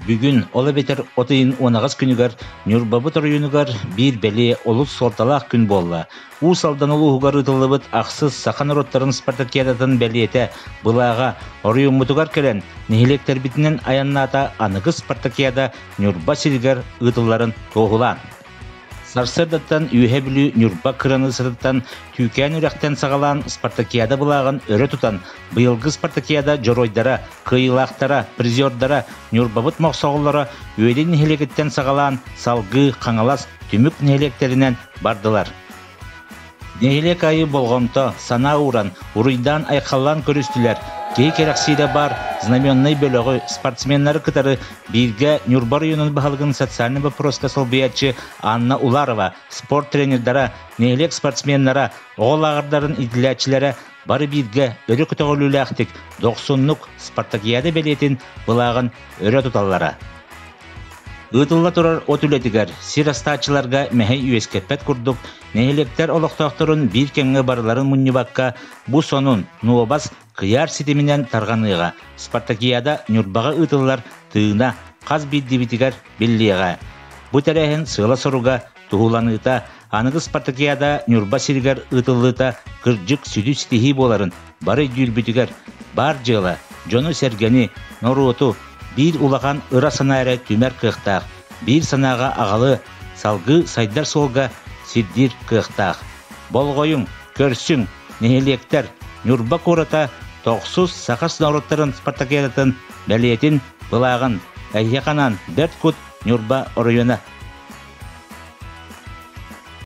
Бүгүн, ол эбэтэр от ыйын 18 күнүгэр Ньурбабыт оройуонугар биир бэлиэ олус суолталаах күн буолла. Уус Алдан улууһугар ыытыллыбыт ахсыс саха норуоттарын спартакиадатын бэлиэтэ, былааҕа оройуоммутугар кэлэн, нэһилиэктэрбитинэн айаннаата аныгы спартакиада Ньурба сиригэр ыытылларын туоһулаан. Сарсыардаттан Үөһэ Бүлүү Ньурба кыраныыссатыттан Түүкээн үрэхтэн саҕалаан спартакиада былааҕын өрө тутан, быйылгы спартакиада дьоруойдара, кыайыылаахтара, призердара, Ньурбабыт мохсоҕоллоро Үөдэй нэһилиэгиттэн саҕалаан салгыы Хаҥалас, Түмүк нэһилиэктэринэн бардылар. Нэһилиэк аайы болҕомто, санаа ууран, уруйдаан-айхаллаан көрүстүлэр. Киһи кэрэхсиирэ баар знаменнай бөлөҕү, спортсменнары кытары бииргэ Ньурба оройуонун баһылыгын социальнай боппуруоска солбуйааччы Анна Уларова, спорт тренердара, нэһилиэк спортсменнара, оҕо лааҕырдарын иитиллээччилэрэ бары бииргэ өрө көтөҕүлүүлээхтик, дохсуннук спартакиада бэлиэтин былааҕын өрө туталлара. Ыытылла турар от үлэтигэр сир астааччыларга мэһэй үөскэппэт курдук, нэһилиэктэр олохтоохторун биир кэмҥэ барыларын мунньубакка, бу сонун, нуобас кыйаар ситиминэн тарҕаныаҕа, спартакиада Ньурбаҕа ыытыллар тыына хас биирдиибитигэр биллиэҕэ. Бу тэрээһин сыала-соруга, туһуланыыта, аныгы спартакиада Ньурба сиригэр ыытыллыыта кырдьык сүдү ситиһии буоларын бары өйдүүрбүтүгэр баар дьыала дьону-сэргэни, норуоту биир улахан ыра санаа эрэ түмэр кыахтаах, биир санааҕа аҕалы салгыы сайдар суолга сирдиир кыахтаах. Болҕойуҥ, көрсүҥ, нэһилиэктэр, Ньурба куората тохсус саха норуоттарын спартакиадатын бэлиэтин былааҕын эһиэхэ анаан Бэрт Кут Ньурба оройуона.